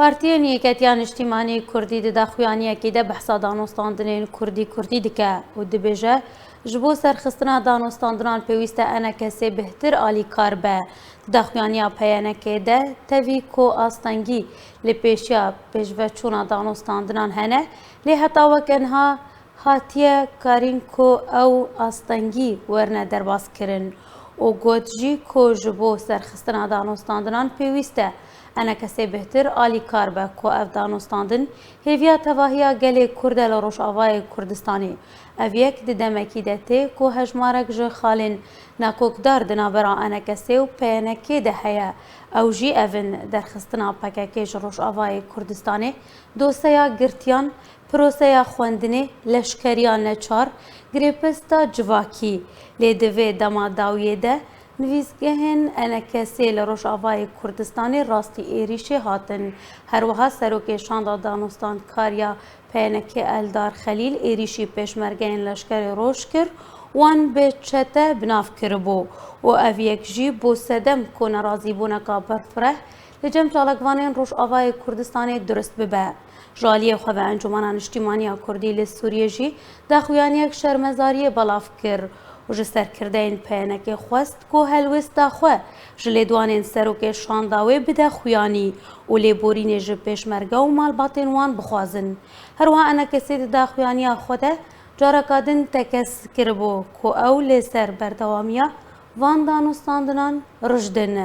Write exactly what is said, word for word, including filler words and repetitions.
Partiyên Yeketiya Niştîmanî Kurdî di daxuyaniyekê de behsa danûstandinên Kurdî-Kurdî dike û dibêje, ji bo serxistina danûstandinan pêwîst e E N K S bihtir alîkar be. Di daxuyaniya P Y N K de tevî ku astengî li pêşiya pêşveçûna danûstandinan hene, lê heta weke niha hatiye karîn ku ew astengî werine derbaskirin û got jî ku ji bo serxistina danûstandinan pêwîst e E N K S bihtir alîkar be ku ev danûstandin hêviya tevahiya gelê Kurd e li Rojavayê Kurdistanê. Ev yek di demekî de tê ku hejmarek ji xalên nakokdar di navbera E N K S û P Y N K de heye. Ew jî ev in: derxistina P K K ji Rojavayê Kurdistanê, doseya girtiyan, proseya xwendinê, leşkeriya neçar, girêpesta civakî. Lê di vê dema dawiyê de nivîsgehên E N K S li Rojavayê Kurdistanê rastî êrîşê hatin. Her wiha serokê şanda danûstandkariya P Y N K Eldar Xelîl êrîşî pêşmergeyên leşkerê roj kir, wan bi çete bi nav kiribû û ev yek jî bû sedem ku nerazîbûneka berfireh li cem çalakvanên Rojavayê Kurdistanê durust bibe. Ji aliyê xwe ve Encûmena Niştîmaniya Kurdî li Sûriyê jî daxuyaniyek şermezariyê belav kir û ji serkirdeyên P Y N K xwest ku helwêsta xwe ji lêdwanên serokê şanda wê bide xuyanî û lêborînê ji pêşmerge û malbatên wan bixwazin. Her wiha E N K S di daxuyaniya xwe de careka din tekez kiribû ku ew lê ser berdewamiya van danûstandinan rijdin.